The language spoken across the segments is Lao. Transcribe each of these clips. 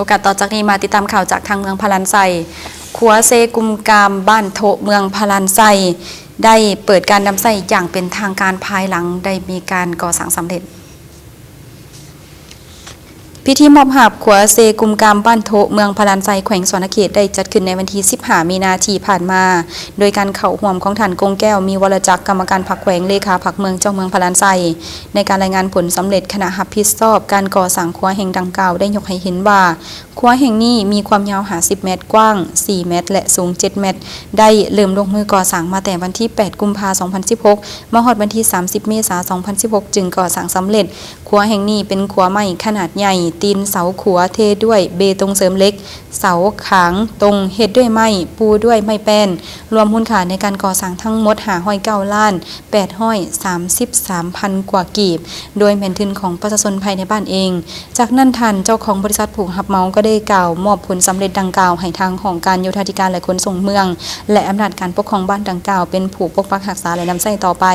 ໂອກາດຕໍ່ຈາກນີ້ມາຕິດຕາມຂ່າວຈາກທາງເມືອງພະລານໄຊ. ຂົວເຊກຸມກາມບ້ານໂທະ ເມືອງພະລານໄຊ ໄດ້ເປີດການນຳໃຊ້ຢ່າງເປັນທາງການ ພາຍຫຼັງໄດ້ມີການກໍ່ສ້າງສຳເລັດ. ພິທີມອບຮາບຂົວເຊກຸມກາມບ້ານໂທະ ເມືອງພະລານໄຊ ແຂວງສະຫວັນນະເຂດ ໄດ້ຈັດຂຶ້ນໃນວັນທີສິບຫ້າ ມີນາທີ່ຜ່ານມາ, ໂດຍການເຂົ້າຮ່ວມຂອງທ່ານ ກົງແກ້ວ ມີວໍລະຈັກ ກຳມະການພັກແຂວງ, ເລຂາພັກເມືອງ, ເຈົ້າເມືອງພະລານໄຊ. ໃນການລາຍງານຜົນສຳເລັດ, ຄະນະຮັບຜິດຊອບການກໍ່ສ້າງຂົວແຫ່ງດັ່ງກ່າວໄດ້ຍົກໃຫ້ເຫັນວ່າ ຂົວແຫ່ງນີ້ມີຄວາມຍາວຫ້າສິບແມັດ, ກວ້າງສີ່ແມັດ ແລະ ສູງເຈັດແມັດ, ໄດ້ເລີ່ມລົງມືກໍ່ສ້າງມາແຕ່ວັນທີແປດ ກຸມພາ ສອງພັນສິບຫົກ ມາຮອດວັນທີສາມສິບ ເມສາ ສອງພັນສິບຫົກ ຈຶ່ງກໍ່ສ້າງສຳເລັດ. ຂົວແຫ່ງນີ້ເປັນຂົວໄມ້ຂະໜາດໃຫຍ່, ຕີນເສົາຂົວເທດ້ວຍເບຕົງເສີມເຫຼັກ, ເສົາຂາງຕົງເຮັດດ້ວຍໄມ້, ປູດ້ວຍໄມ້ແປ້ນ, ລວມມູນຄ່າໃນການກໍ່ສ້າງທັງໝົດ ຫ້າຮ້ອຍເກົ້າລ້ານ ແປດຮ້ອຍສາມສິບສາມພັນກວ່າກີບ, ໂດຍແມ່ນທຶນຂອງປະຊາຊົນພາຍໃນບ້ານເອງ. ຈາກນັ້ນ, ທ່ານເຈົ້າຂອງບໍລິສັດຜູ້ຮັບເໝົາກໍໄດ້ກ່າວມອບຜົນສຳເລັດດັ່ງກ່າວໃຫ້ທາງຫ້ອງການໂຍທາທິການ ແລະ ຂົນສົ່ງເມືອງ ແລະ ອຳນາດການປົກຄອງບ້ານດັ່ງກ່າວເປັນຜູ້ປົກປັກຮັກສາ ແລະ ນຳໃຊ້ຕໍ່ໄປ.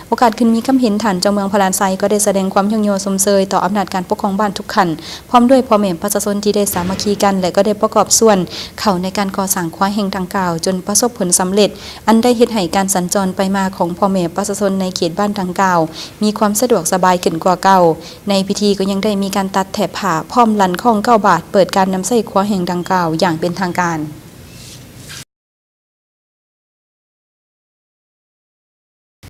ໂອກາດຂຶ້ນມີຄຳເຫັນ, ທ່ານເຈົ້າເມືອງພະລານໄຊກໍໄດ້ສະແດງຄວາມຍ້ອງຍໍຊົມເຊີຍຕໍ່ອຳນາດການປົກຄອງບ້ານທຸກຂັ້ນ ພ້ອມດ້ວຍພໍ່ແມ່ປະຊາຊົນທີ່ໄດ້ສາມັກຄີກັນ ແລະ ກໍໄດ້ປະກອບສ່ວນເຂົ້າໃນການກໍ່ສ້າງຂົວແຫ່ງດັ່ງກ່າວ ຈົນປະສົບຜົນສຳເລັດ, ອັນໄດ້ເຮັດໃຫ້ການສັນຈອນໄປມາຂອງພໍ່ແມ່ປະຊາຊົນໃນເຂດບ້ານດັ່ງກ່າວມີຄວາມສະດວກສະບາຍຂຶ້ນກວ່າເກົ່າ. ໃນພິທີກໍຍັງໄດ້ມີການຕັດແຖບຜ້າ ພ້ອມລັ່ນຄ້ອງເກົ້າບາດ ເປີດການນຳໃຊ້ຂົວແຫ່ງດັ່ງກ່າວຢ່າງເປັນທາງການ.